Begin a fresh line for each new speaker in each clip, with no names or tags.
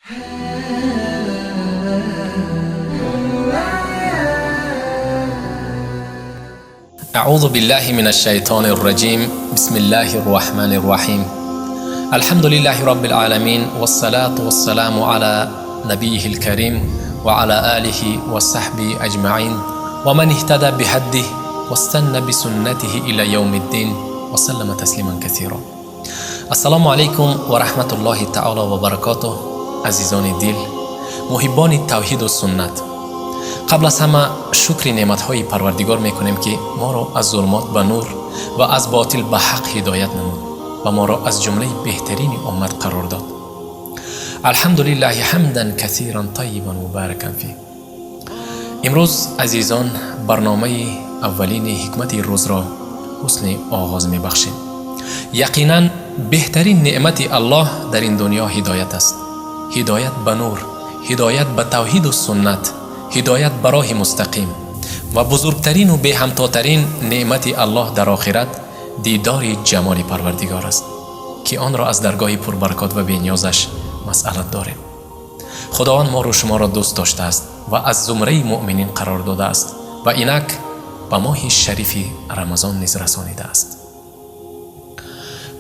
أعوذ بالله من الشيطان الرجيم. بسم الله الرحمن الرحيم. الحمد لله رب العالمين، والصلاة والسلام على نبيه الكريم وعلى آله وصحبه أجمعين، ومن اهتدى بهديه واستنى بسنته إلى يوم الدين وسلم تسليما كثيرا. السلام عليكم ورحمة الله تعالى وبركاته. عزیزان دل، محبان توحید و سنت، قبل از همه شکر نعمت‌های پروردگار می‌کنیم که ما را از ظلمات به نور و از باطل به حق هدایت نمود و ما را از جمله بهترین امت قرار داد. الحمدلله حمدا کثیرا طیبا مبارکا فیه. امروز عزیزان برنامه اولین حکمت روز را حسن آغاز می‌بخشیم. یقینا بهترین نعمت الله در این دنیا هدایت است. هدایت به نور، هدایت به توحید و سنت، هدایت به راه مستقیم و بزرگترین و بی‌همتاترین نعمت الله در آخرت دیدار جمال پروردگار است که آن را از درگاه پربرکات و بی‌نیازش مسئلت داریم. خداوند ما را شما را دوست داشته است و از زمره مؤمنین قرار داده است و اینک به ماه شریف رمضان نیز رسانیده است.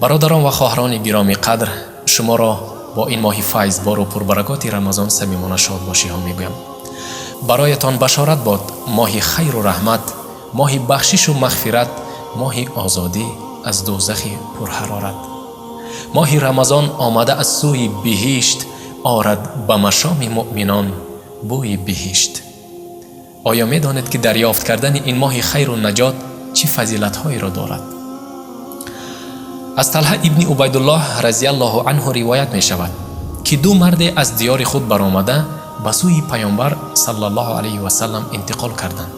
برادران و خواهران گرامی قدر، شما را با این ماه فیضبار و پربرکات رمضان صمیمانه شاد باشی ها میگویم. برایتان بشارت باد ماه خیر و رحمت، ماه بخشش و مغفرت، ماه آزادی از دوزخ پرحرارت. ماه رمضان آمده از سوی بهشت، آرد به مشام مؤمنان بوی بهشت. آیا می دانید که دریافت کردن این ماه خیر و نجات چه فضیلت هایی را دارد؟ از طلحه ابن عبیدالله رضی الله عنه روایت می شود که دو مرد از دیار خود برآمده به سوی پیامبر صلی الله علیه و سلم انتقال کردند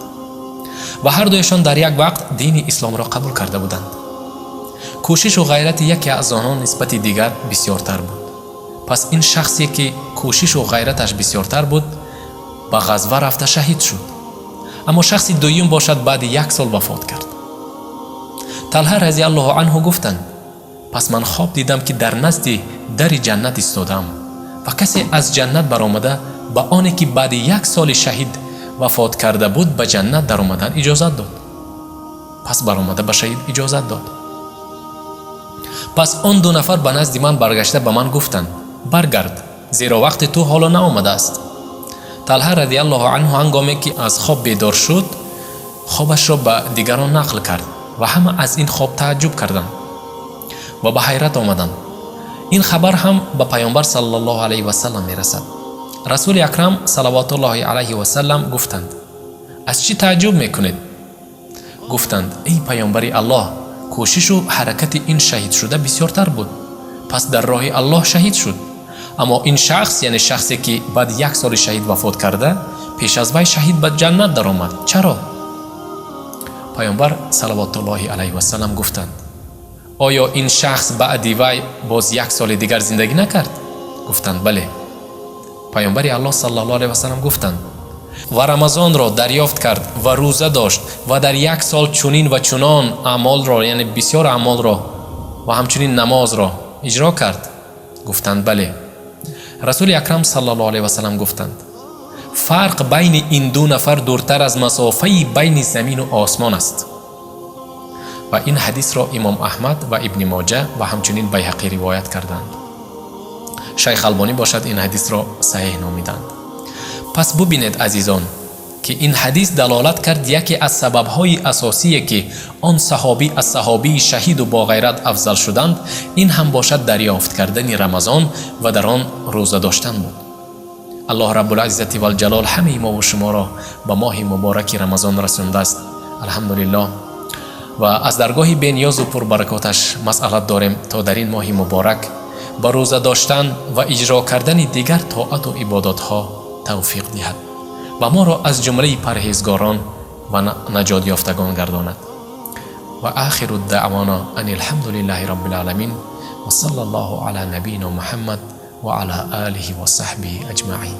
و هر دویشان در یک وقت دین اسلام را قبول کرده بودند. کوشش و غیرت یکی از آنان نسبت دیگر بسیارتر بود. پس این شخصی که کوشش و غیرتش بسیارتر بود به غزوه رفته شهید شد، اما شخص دویم باشد بعد یک سال وفات کرد. طلحه رضی الله عنه گفتند: پس من خواب دیدم که در نزد در جنت ایستادم و کسی از جنت برآمده به آنی که بعد یک سال شهید وفات کرده بود به جنت در آمدن اجازت داد. پس برآمده به شهید اجازت داد. پس آن دو نفر به نزد من برگشته به من گفتند: برگرد، زیرا وقت تو حالا نآمده است. طلحه رضی الله عنه هنگامی که از خواب بیدار شد خوابش را به دیگران نقل کرد و همه از این خواب تعجب کردند و به حیرت آمدند. این خبر هم به پیامبر صلی الله علیه و سلم میرسد. رسول اکرم صلوات الله علیه و سلم گفتند: از چی تعجب میکنید؟ گفتند: ای پیامبر الله، کوشش و حرکت این شهید شده بسیارتر بود، پس در راه الله شهید شد. اما این شخص، یعنی شخصی که بعد یک سال شهید وفات کرده، پیش از وی شهید به جنت درآمد. چرا؟ پیامبر صلوات الله علیه و سلم گفتند: آیا این شخص بعد وی باز یک سال دیگر زندگی نکرد؟ گفتند: بله. پیامبر الله صلی الله علیه و سلم گفتند: و رمضان را دریافت کرد و روزه داشت و در یک سال چنین و چنان اعمال را، یعنی بسیار اعمال را و همچنین نماز را اجرا کرد. گفتند: بله. رسول اکرم صلی الله علیه و سلم گفتند: فرق بین این دو نفر دورتر از مسافه بین زمین و آسمان است. و این حدیث را امام احمد و ابن ماجه و همچنین بیهقی روایت کردند. شیخ البانی باشد این حدیث را صحیح نامیدند. پس ببینید عزیزان که این حدیث دلالت کرد یکی از سببهای اساسی که آن صحابی از صحابی شهید و با غیرت افضل شدند، این هم باشد دریافت کردن رمضان و در آن روزه داشتن بود. الله رب العزت و الجلال همه ما و شما را به ماه مبارک رمضان رسانده است. الحمدلله. و از درگاه بینیاز و پربرکاتش مسئلت داریم تا در این ماه مبارک با روزه داشتن و اجرا کردن دیگر طاعت و عبادت ها توفیق دهد و ما را از جمله پرهیزگاران و نجات یافتگان گرداند. و آخر الدعوانا ان الحمد لله رب العالمین و صلی الله علی نبینا محمد و علی آله و صحبه اجمعین.